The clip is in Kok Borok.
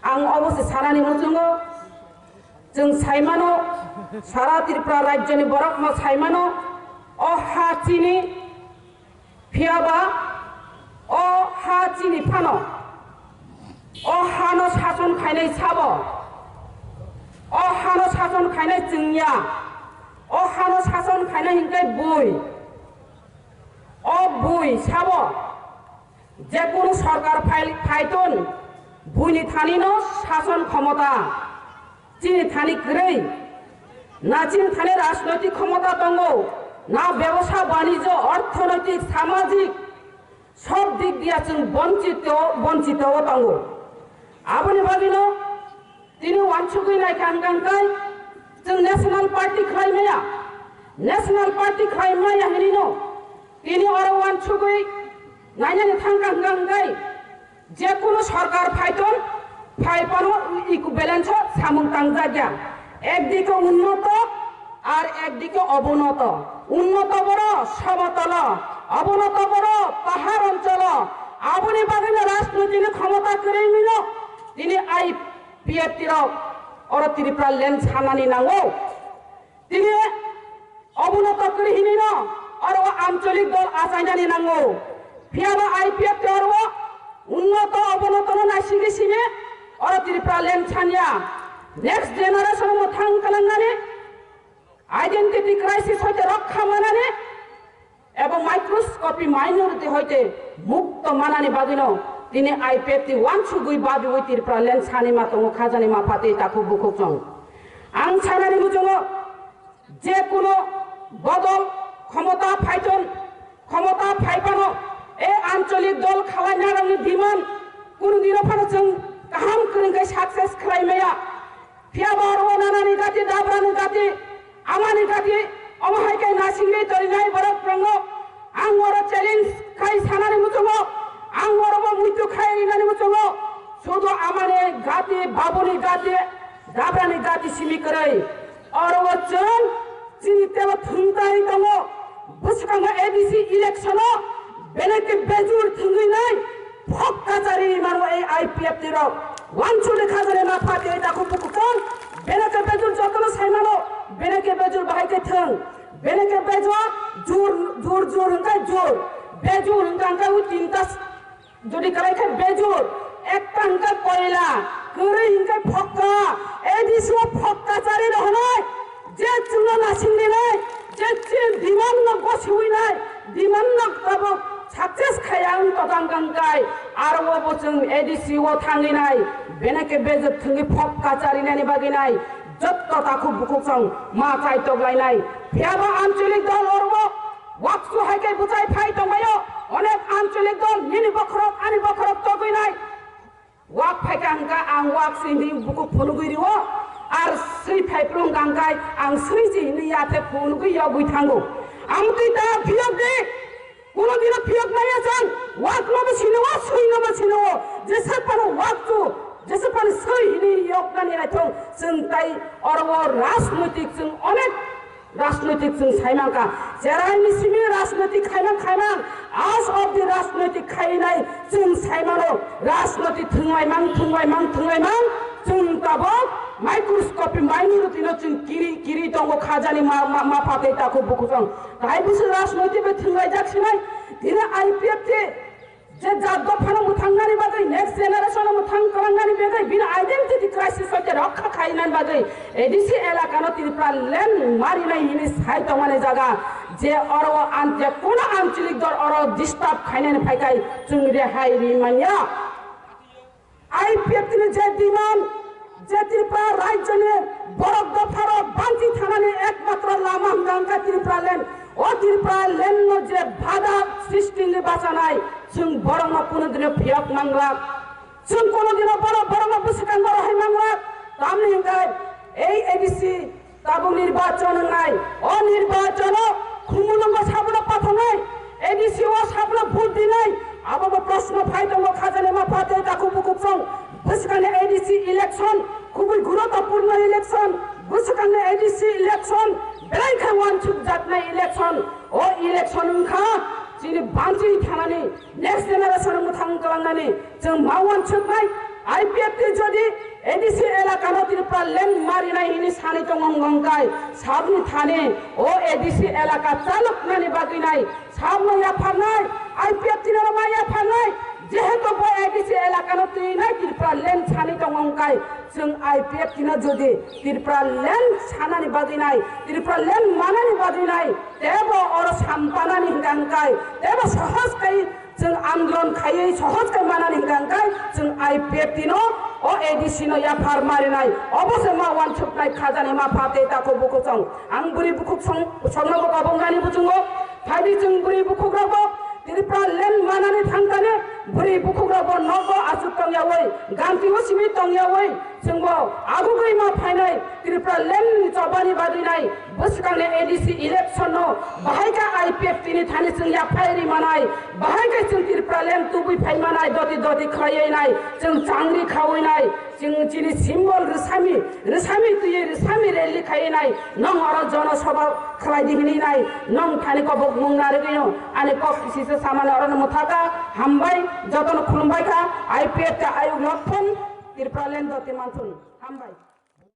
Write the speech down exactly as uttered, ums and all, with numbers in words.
Ang obo se sanani muchungo, chwng saimano, sara Tripura rajyoni borokno saimano, o ha chini, phiyaba o ha chini phano, o hano sason khainai sabo, o hano sason khainai chwngya, o hano sason khainai hinkhe bui, o bui sabo, jekunu sorkar phai-, phaiton, buini thanino sason khomota, chini thani kwrwi, na chini thani rajnoitik khomota tongo, na bebosa, banijyo, orthonoitik, samajik, sob dik diya chwng bonchito, bonchito o tongo. Aboni bagwino tini wansugwi naikha hwnkha hwnkhe chwng national party khlai maya, national party khlai maya hinino tini oro wansugwi nainani thangkha hwnkha hwnkhe jekunu sorkar phaiton, phai phano equivalent o samung tangjak ya. Ekdike unnoto, ar ekdike obonoto. Unnoto boro somotolo, obonoto boro pahar oncholo. Aboni bagwino rajnoitini khomota kwrwimino tini I P F T rok oro Tripura land sanani nango. Tini obonoto kwrwi hinino oro o ancholik dol achainani nango. Phiyaba I P F T oro unnoto obonotono naisingwi simi oro Tripura land sanya. Next generation mwthang kalangnani, identity crisis hoite rokha manani, ebo microscopic minority hoite mukto manani bagwino tini I P F T wansugwi babiwi Tripura land sani ma tongo, khajani ma phatwi takhuk bukhuk chwng. Ang sanani muchungo, je kuno bodol khomota phaiton, khomota phaiphano e ancholik dol khalainarokni demand kunu dino phano chwng kaham kwrwngkhe success khlai maya. Phiyaba oro nanani jati, dabrani jati, amani jati, omo hai khe nasingwi torinai borok rokno ang oro challenge khai sanani muchungo, ang oro bo muitu khai rinani muchungo, sudu amani jati, babuni jati, dabrani jati simi kwrwi. Oro o chwng chini tebo thwngtai tongo. Bwskango A D C election o belai khe bejur thwngwi nai phok kachari mano ei I P F T rok. Wansugwi khajani ma phatwi takhuk bukhuk chwng belai khe bejur jotono sai mano, belai khe bejur bahai khe thwng, belai khe bejur jur, jur, jur hwnkhe jur, bejur hwnkhe hwnkhe o tinta Jodi kwlai khe bejur, ekta hwnkhe koila, kwrwi hwnkhe phokka, A D C o phokka chari rohonai, je chwngno nasing rinai, je chini demand no gosiwi nai, demand no tabuk success khaya wng tokang kang kai, aro o bo chwng A D C o thangwi nai, bene khe bejur thwngwi phokka charinani bagwi nai, jotto takhuk bukhuk chwng ma chai tok lainai, phiyaba ancholik dol oro o Wakchu hai khe bwchai phai tongbaio, onek ancholik dol nini bokhorok ani bokhorok togwi nai. Wak phai kha hwnkha ang wak se hinwi bukhuk phunugwi rio, ar swi phai phuru hwnkha hwnkhe ang swi se hinwi ya the phunugwi yogwi thango. Amtwi ta phiyok di, kuno dino phiyok maya chang, wak no bo sino, swi no bo sino, jesa phano wakchu, jesa phano swi hinwi yoknani naithok, chwng tai oro o rajnoitik chwng onek Rajnoitik chwng sai mankha, cheraini simi rajnoitik khaimang khaimang, as of the rajnoitik khainai chwng sai mano, rajnoitik thwnglaimang, thwnglaimang, thwnglaimang, chwng tabok microscopic minority no chwng kiri, kiri tongo khajani ma, ma, ma phatwi takhuk bukhuk chwng. Tai bwswk rajnoitik bai thwnglaijak sinai, tini I P F T Je jat dophano mwthangnani bagwi, next generation-o mwthang kwlangnani bagwi, bini identity crisis hoite rokha khainani bagwi A D C elakano Tripura land marinai hini sai tongmani jaga, je oro an-, je kuno anchalik dor oro disturb khainani phaikai chwng rehai ri manya. I P F T ni je demand, je Tripura rajyoni borok dopharok banchi thanani ekmatro lama hwnkha hwnkha Tripura land. O Tripura land no je bada srishti wngwi bachanai, chwng borokno kuno dino phiyok manglak. Chwng kuno dino borok, borokno bwswkango rohai manglak. Tamni hwnkhe ei A D C tabuk nirbachon wngnai. O nirbachono khumulwngo sabono pathanai. A D C o sabno vote dinai, abo bo proshno phai tongo, khajani ma phatwi takhuk bukhuk chwng. Bwswkangni A D C election, khubui guruttopurno election, bwswkangni A D C election, belai khe uansukjaknai election. O election wngkha chini banchi thanani, next generation mwthang kwlangnani chwng ma uansuknai. I P F T Jodi A D C elakano Tripura land marinai hini sani tongo wngkha, sabni thani o A D C elaka chaloknani bagwi nai, sabno yapharnai, I P F T no ma yapharnai, jehetu bo A D C elakano twi nai Tripura land sani tongo wngkha, chwng I P F T no jodi Tripura land sanani bagwi nai, Tripura land manani bagwi nai, tebo oro sampanani hingka wngkha, tebo sohoj kai Chwng andolon khaiwi sohoj khe manani hwnkha hwnkhe chwng I P F T no o A D C no yaphar marinai, obo se ma wansuknai khajani ma pha tei takhuk bukhuk song. Ang bwrwi bukhuk song, songno bo kabung gani buchungo. Phaidi chwng bwrwi bukhuk rok bo Tripura land manani thangkani bwrwi bukhuk rok bo nogo achuk tongyawi, ganti o simi tongyawi, Chwngbo agugwi ma phainai Tripura land ni chobani bagwi nai bwswkangni A D C election no bahai khe I P F T ni thani chwng yaphai ri manai, bahai khe chwng Tripura land tubui phai manai, doti doti khlaiwi nai, chwng changri khawi nai, chwng chini symbol rwsami, rwsami twiwi rwsami rally khaiwi nai, nong oro jono sabha khlai di hwnwi nai, nong thani kobok mung narwgwi no ani kok kisi se samani oro no mwthaka, hambai, jotono khulumbai kha, I P F T ayuk lokhon, Tripura land doti manthun. Hambai.